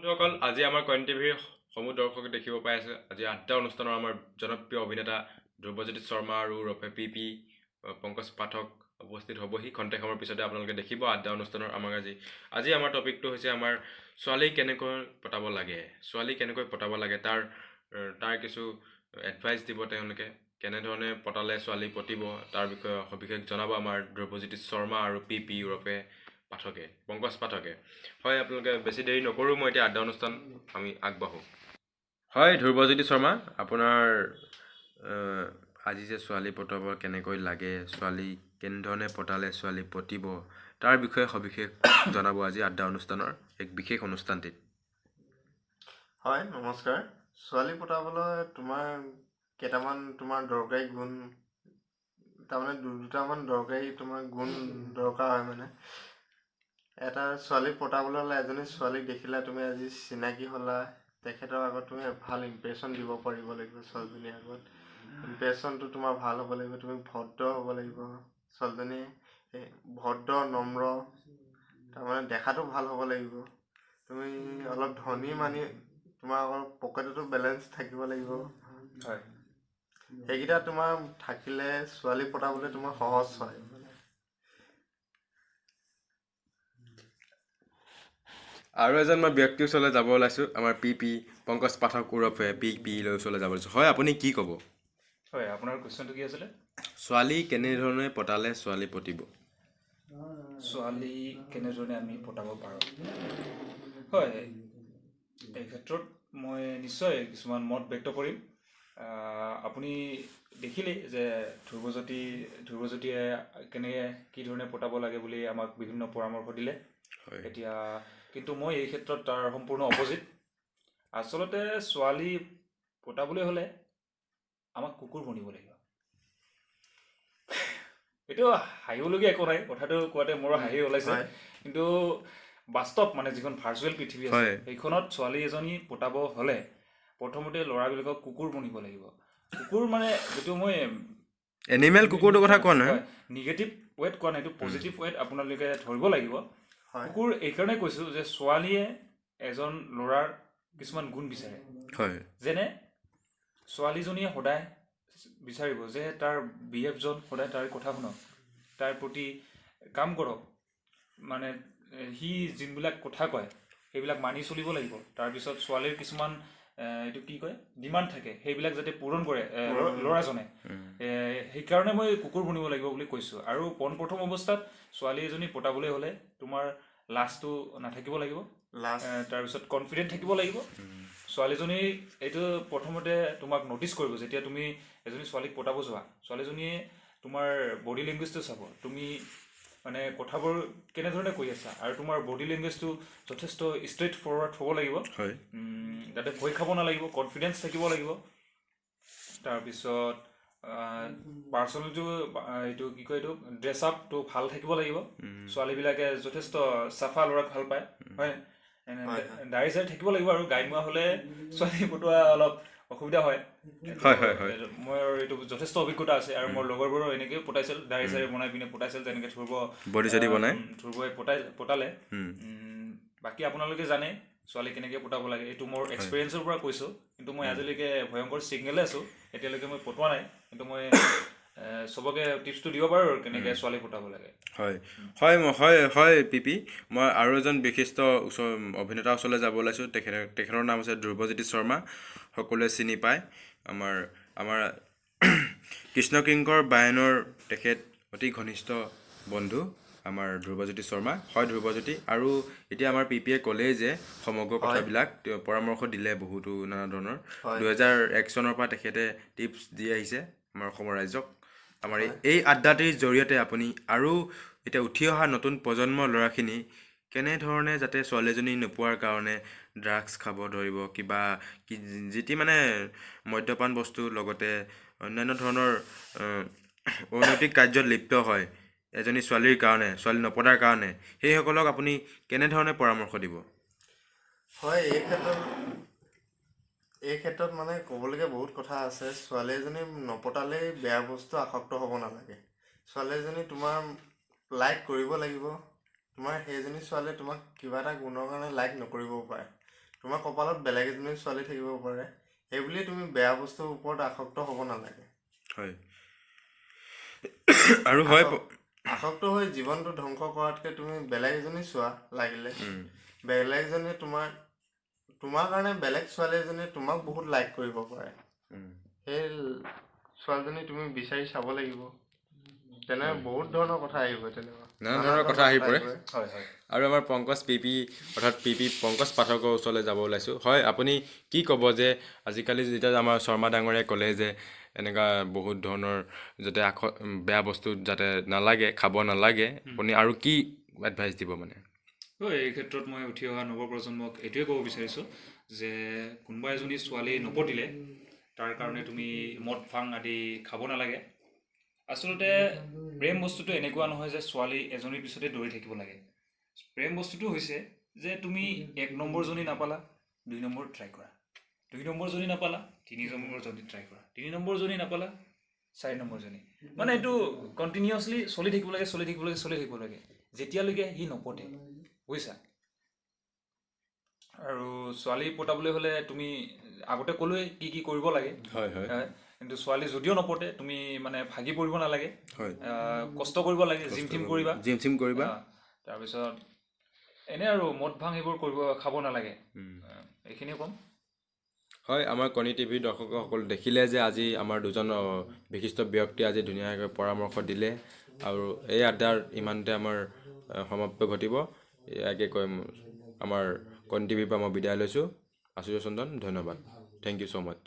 বন্ধুসকল, আজি আমাৰ কইন টিভিৰ সমূহ দৰ্শকে দেখিব পাই আছে, আজি আড্ডা অনুষ্ঠানৰ আমাৰ জনপ্ৰিয় অভিনেতা ধ্ৰুৱজ্যোতি শৰ্মা আৰু ওৰফে পি পি পংকজ পাঠক উপস্থিত হ'বহি খন্তেক সময়ৰ পিছতে। আপোনালোকে দেখিব আড্ডা অনুষ্ঠানৰ আমাক আজি আমাৰ টপিকটো হৈছে আমাৰ ছোৱালী কেনেকৈ পতাব লাগে, ছোৱালী কেনেকৈ পতাব লাগে তাৰ কিছু এডভাইচ দিব তেওঁলোকে, কেনেধৰণে পতালে ছোৱালী পতিব তাৰ বিষয়ে সবিশেষ জনাব আমাৰ ধ্ৰুৱজ্যোতি শৰ্মা আৰু পি পি ওৰফে পাঠকে, পংকজ পাঠকে। হয়, আপোনালোকে বেছি দেৰি নকৰোঁ, মই এতিয়া আড্ডা অনুষ্ঠান আমি আগবাঢ়োঁ। হয়, ধ্ৰুৱজ্যোতি শৰ্মা, আপোনাৰ আজি যে ছোৱালী পতাব কেনেকৈ লাগে, ছোৱালী কেনেধৰণে পতালে ছোৱালী পতিব তাৰ বিষয়ে সবিশেষ জনাব আজি আড্ডা অনুষ্ঠানৰ এক বিশেষ অনুষ্ঠানটিত। হয়, নমস্কাৰ। ছোৱালী পতাবলৈ তোমাৰ কেইটামান তোমাৰ দৰকাৰী গুণ, তাৰমানে দুটামান দৰকাৰী তোমাৰ গুণ দৰকাৰ হয়। মানে এটা ছোৱালী পতাবলৈ হ'লে এজনী ছোৱালীক দেখিলা তুমি আজি চিনাকি হ'লা, তেখেতৰ আগত তুমি ভাল ইমপ্ৰেশ্যন দিব পাৰিব লাগিব। ছোৱালীজনীৰ আগত ইমপ্ৰেশ্যনটো তোমাৰ ভাল হ'ব লাগিব, তুমি ভদ্ৰ হ'ব লাগিব। ছোৱালীজনী ভদ্ৰ নম্ৰ, তাৰমানে দেখাটো ভাল হ'ব লাগিব। তুমি অলপ ধনী মানি তোমাৰ অলপ পকেটতো বেলেঞ্চ থাকিব লাগিব। হয়, সেইকেইটা তোমাৰ থাকিলে ছোৱালী পতাবলৈ তোমাৰ সহজ হয়। আৰু এজন মই ব্যক্তিৰ ওচৰলৈ যাব ওলাইছোঁ, আমাৰ পি পি পংকজ পাঠক ওৰফে পি পি লৈ ওচৰলৈ যাব ওলাইছোঁ। হয়, আপুনি কি ক'ব? হয়, আপোনাৰ কুৱেশ্যনটো কি আছিলে? ছোৱালী কেনেধৰণে পতালে ছোৱালী পতিব? ছোৱালী কেনেধৰণে আমি পতাব পাৰোঁ? হয়, এই ক্ষেত্ৰত মই নিশ্চয় কিছুমান মত ব্যক্ত কৰিম। আপুনি দেখিলেই যে ধ্ৰুৱজ্যোতিয়ে কেনেকৈ কি ধৰণে পতাব লাগে বুলি আমাক বিভিন্ন পৰামৰ্শ দিলে। এতিয়া কিন্তু মই এই ক্ষেত্ৰত তাৰ সম্পূৰ্ণ অপজিট। আচলতে ছোৱালী পতাবলৈ হ'লে আমাক কুকুৰ বনিব লাগিব। এইটো হাঁহিবলগীয়া একো নাই, কথাটো কোৱাতে মোৰো হাঁহি ওলাইছে, কিন্তু বাস্তৱ মানে যিখন ভাৰ্চুৱেল পৃথিৱী আছে সেইখনত ছোৱালী এজনী পতাব হ'লে প্ৰথমতে ল'ৰাবিলাকক কুকুৰ বনিব লাগিব। কুকুৰ মানে যিটো মই এনিমেল কুকুৰটোৰ কথা কোৱা নাই, নিগেটিভ ৱেত কোৱা নাই, এইটো পজিটিভ ৱেত আপোনালোকে ধৰিব লাগিব। কুকুৰ এইকাৰণে কৈছোঁ যে ছোৱালীয়ে এজন ল'ৰাৰ কিছুমান গুণ বিচাৰে। যেনে ছোৱালীজনীয়ে সদায় বিচাৰিব যে তাৰ বি এফজন সদায় তাৰ কথা শুনক, তাৰ প্ৰতি কাম কৰক, মানে সি যোনবিলাক কথা কয় সেইবিলাক মানি চলিব লাগিব। তাৰপিছত ছোৱালীৰ কিছুমান এইটো কি কয় ডিমাণ্ড থাকে, সেইবিলাক যাতে পূৰণ কৰে ল'ৰাজনে, সেইকাৰণে মই কুকুৰ বনিব লাগিব বুলি কৈছোঁ। আৰু পোনপ্ৰথম অৱস্থাত ছোৱালী এজনী পতাবলৈ হ'লে তোমাৰ লাজটো নাথাকিব লাগিব, তাৰপিছত কনফিডেণ্ট থাকিব লাগিব। ছোৱালীজনী এইটো প্ৰথমতে তোমাক ন'টিচ কৰিব, যেতিয়া তুমি এজনী ছোৱালীক পতাব যোৱা, ছোৱালীজনীয়ে তোমাৰ বডি লেংগুৱেজটো চাব, তুমি মানে কথাবোৰ কেনেধৰণে কৈ আছা, আৰু তোমাৰ বডি লেংগুৱেজটো যথেষ্ট ষ্ট্ৰেইট ফৰৱাৰ্ড হ'ব লাগিব, যাতে ভয় খাব নালাগিব, কনফিডেঞ্চ থাকিব লাগিব। তাৰপিছত পাৰ্চনেলিটো এইটো কি কয় এইটো ড্ৰেছ আপটো ভাল থাকিব লাগিব। ছোৱালীবিলাকে যথেষ্ট চাফা ল'ৰাক ভাল পায়, হয়, দাড়ি চাড়ি থাকিব লাগিব। আৰু গাইমুৱা হ'লে ছোৱালী পটোৱা অলপ অসুবিধা হয়। মই এইটো যথেষ্ট অভিজ্ঞতা আছে, আৰু মোৰ লগৰবোৰো এনেকৈও পতাইছিল, দাড়ি চাড়ি বনাই পিনে পতাইছিল, যেনেকৈ ধ্ৰুৱই পতালে। বাকী আপোনালোকে জানে ছোৱালী কেনেকৈ পতাব লাগে, এইটো মোৰ এক্সপিৰিয়েঞ্চৰ পৰা কৈছোঁ। কিন্তু মই আজিলৈকে ভয়ংকৰ ছিগনেলে আছোঁ, এতিয়ালৈকে মই পতোৱা নাই, কিন্তু মই চবকে টিপছটো দিব পাৰোঁ আৰু কেনেকৈ ছোৱালী পতাব লাগে। হয় হয় হয় হয় পি পি, মই আৰু এজন বিশিষ্ট অভিনেতাৰ ওচৰলৈ যাব ওলাইছোঁ। তেখেতৰ নাম হৈছে ধ্ৰুৱজ্যোতি শৰ্মা, সকলোৱে চিনি পায়। আমাৰ আমাৰ কৃষ্ণকিংকৰ বায়নৰ তেখেত অতি ঘনিষ্ঠ বন্ধু আমাৰ ধ্ৰুৱজ্যোতি শৰ্মা। হয় ধ্ৰুৱজ্যোতি, আৰু এতিয়া আমাৰ পি পিয়ে ক'লেই যে সমগ্ৰ কথাবিলাক পৰামৰ্শ দিলে বহুতো নানা ধৰণৰ। 2001 চনৰ পৰা তেখেতে টিপছ দি আহিছে আমাৰ অসমৰ ৰাইজক। আমাৰ এই আড্ডাটিৰ জৰিয়তে আপুনি আৰু এতিয়া উঠি অহা নতুন প্ৰজন্মৰ ল'ৰাখিনি কেনেধৰণে যাতে ছোৱালী এজনী নোপোৱাৰ কাৰণে ড্ৰাগছ খাব ধৰিব, কিবা কি যি টি মানে মদ্যপান বস্তু লগতে অন্যান্য ধৰণৰ অনৈতিক কাৰ্যত লিপ্ত হয় এজনী ছোৱালীৰ কাৰণে, ছোৱালী নপতাৰ কাৰণে, সেইসকলক আপুনি কেনেধৰণে পৰামৰ্শ দিব? হয়, এই ক্ষেত্ৰত মানে ক'বলগীয়া বহুত কথা আছে। ছোৱালী এজনী নপতালেই বেয়া বস্তু আসক্ত হ'ব নালাগে। ছোৱালী এজনী তোমাৰ লাইক কৰিব লাগিব, তোমাৰ সেইজনী ছোৱালীয়ে তোমাক কিবা এটা গুণৰ কাৰণে লাইক নকৰিবও পাৰে। তোমাৰ কপালত বেলেগ এজনী ছোৱালী থাকিব পাৰে, সেইবুলিয়ে তুমি বেয়া বস্তুৰ ওপৰত আসক্ত হ'ব নালাগে। হয় আৰু হয়, আসক্ত হৈ জীৱনটো ধ্বংস কৰাতকৈ তুমি বেলেগ এজনী চোৱা লাগিলে, বেলেগ এজনীয়ে তোমাৰ তোমাৰ কাৰণে বেলেগ ছোৱালী এজনীয়ে তোমাক বহুত লাইক কৰিব পাৰে, সেই ছোৱালীজনী তুমি বিচাৰি চাব লাগিব। তেনে বহুত ধৰণৰ কথা আহিব, তেনেকুৱা নানা ধৰণৰ কথা আহি পৰে। হয় হয়। আৰু আমাৰ পংকজ পি পি অৰ্থাৎ পি পি পংকজ পাঠকৰ ওচৰলৈ যাব ওলাইছোঁ। হয়, আপুনি কি ক'ব যে আজিকালি যেতিয়া আমাৰ শৰ্মা ডাঙৰীয়াই ক'লে যে এনেকুৱা বহুত ধৰণৰ যাতে আখ বেয়া বস্তু যাতে নালাগে, খাব নালাগে, আপুনি আৰু কি এডভাইচ দিব মানে? হয়, এই ক্ষেত্ৰত মই উঠি অহা নৱপ্ৰজন্মক এইটোৱে ক'ব বিচাৰিছোঁ যে কোনোবা এজনী ছোৱালী নপতিলে তাৰ কাৰণে তুমি মদ ভাং আদি খাব নালাগে। আচলতে প্ৰেম বস্তুটো এনেকুৱা নহয় যে ছোৱালী এজনীৰ পিছতে দৌৰি থাকিব লাগে। প্ৰেম বস্তুটো হৈছে যে তুমি 1 নম্বৰজনী নাপালা, 2 নম্বৰ ট্ৰাই কৰা, 2 নম্বৰজনী নাপালা, 3 নম্বৰজনী ট্ৰাই কৰা, 3 নম্বৰজনী নাপালা, 4 নম্বৰজনী, মানে এইটো কণ্টিনিউৱাছলি চলি থাকিব লাগে, চলি থাকিব লাগে, চলি থাকিব লাগে যেতিয়ালৈকে সি নপতে, বুজিছা? আৰু ছোৱালী পতাবলৈ হ'লে তুমি আগতে ক'লোৱে কি কি কৰিব লাগে। হয় হয়। কিন্তু ছোৱালী যদিও নপতে তুমি মানে ভাগি পৰিব নালাগে, কষ্ট কৰিব লাগে, জিম টিম কৰিবা, জিম চিম কৰিবা, তাৰপিছত এনে আৰু মদ ভাং সেইবোৰ কৰিব খাব নালাগে, এইখিনিয়ে ক'ম। হয়, আমাৰ কণী টিভিৰ দৰ্শকসকল দেখিলে যে আজি আমাৰ দুজন বিশিষ্ট ব্যক্তিয়ে আজি ধুনীয়াকৈ পৰামৰ্শ দিলে আৰু এই আড্ডাৰ ইমানতে আমাৰ সমাপ্ত ঘটিব। ইয়াকে কৈ আমাৰ কণী টিভিৰ পৰা মই বিদায় লৈছোঁ। আচুৰ্য চন্দন, ধন্যবাদ, thank you so much.